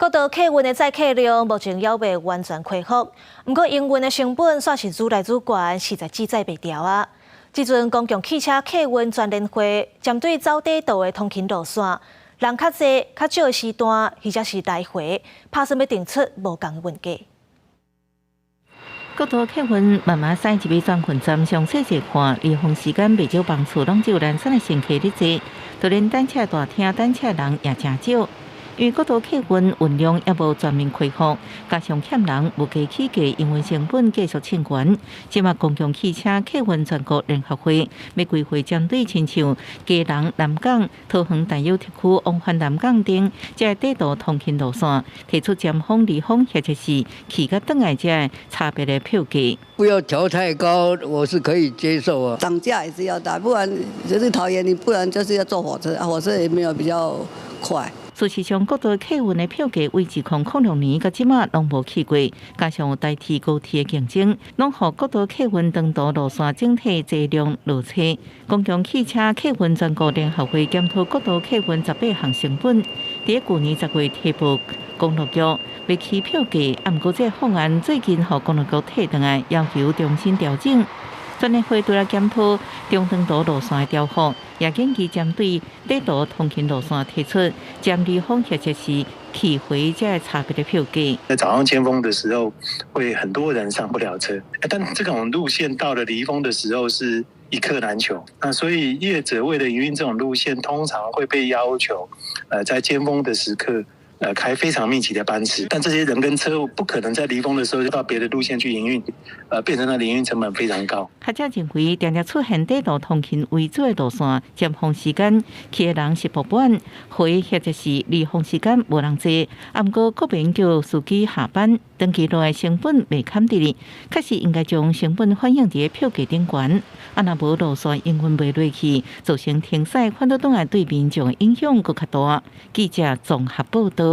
國道客運的載客量目前猶未完全恢復，毋過營運的成本煞是愈來愈懸，實在志在袂牢啊！這陣公共汽車客運全聯會針對走短途的通勤路線，人較濟、較少的時段，或者是來回，拍算欲定出無仝運價。國道客運慢慢駛入去轉運站上細細看，離峰時間袂少班次攏只有零散的乘客佇坐，就連等車大廳等車人也誠少。因為國道客運運量猶無全面恢復，加上欠人無加起價，營運成本繼續衝懸。這馬公共汽車客運全國聯合會欲規劃針對親像基隆、南港、桃園大有特區往返南港等這短途通勤路線，提出尖峰、離峰或者是去佮轉來這差別的票價。不要調太高，我是可以接受啊。漲價也是要大，不然就是桃園，你不然就是要坐火車，火車也沒有比較快。事實上，國道客運的票價維持2006年到這馬攏無起過，加上有台鐵高鐵的競爭，攏予國道客運長途路線整體載量落車。公共汽車客運全國聯合會檢討國道客運18項成本，佇舊年10月提報公路局欲起票價，啊，毋過這個方案最近予公路局退轉來，要求重新調整。全聯會除了檢討中長途路線的調幅，也建議針對短途通勤路線提出尖離峰或者是去回這差別的票價。在早上尖峰的時候，會很多人上不了車，但這種路線到了離峰的時候是一客難求。那所以業者為了營運這種路線，通常會被要求，在尖峰的時刻，開非常密集的班次，但這些人跟車不可能在離峰的時候就到別的路線去營運，變成了營運成本非常高。學者認為，常常出現短途通勤為主的路線，尖峰時間去的人是爆滿，回或者是離峰時間無人坐，啊，毋過閣免叫司機下班，長期落來成本袂崁佇咧，確實應該將成本反映佇票價頂懸。啊，若無路線營運袂落去，造成停駛，反倒轉來對民眾的影響閣較大。記者綜合報導。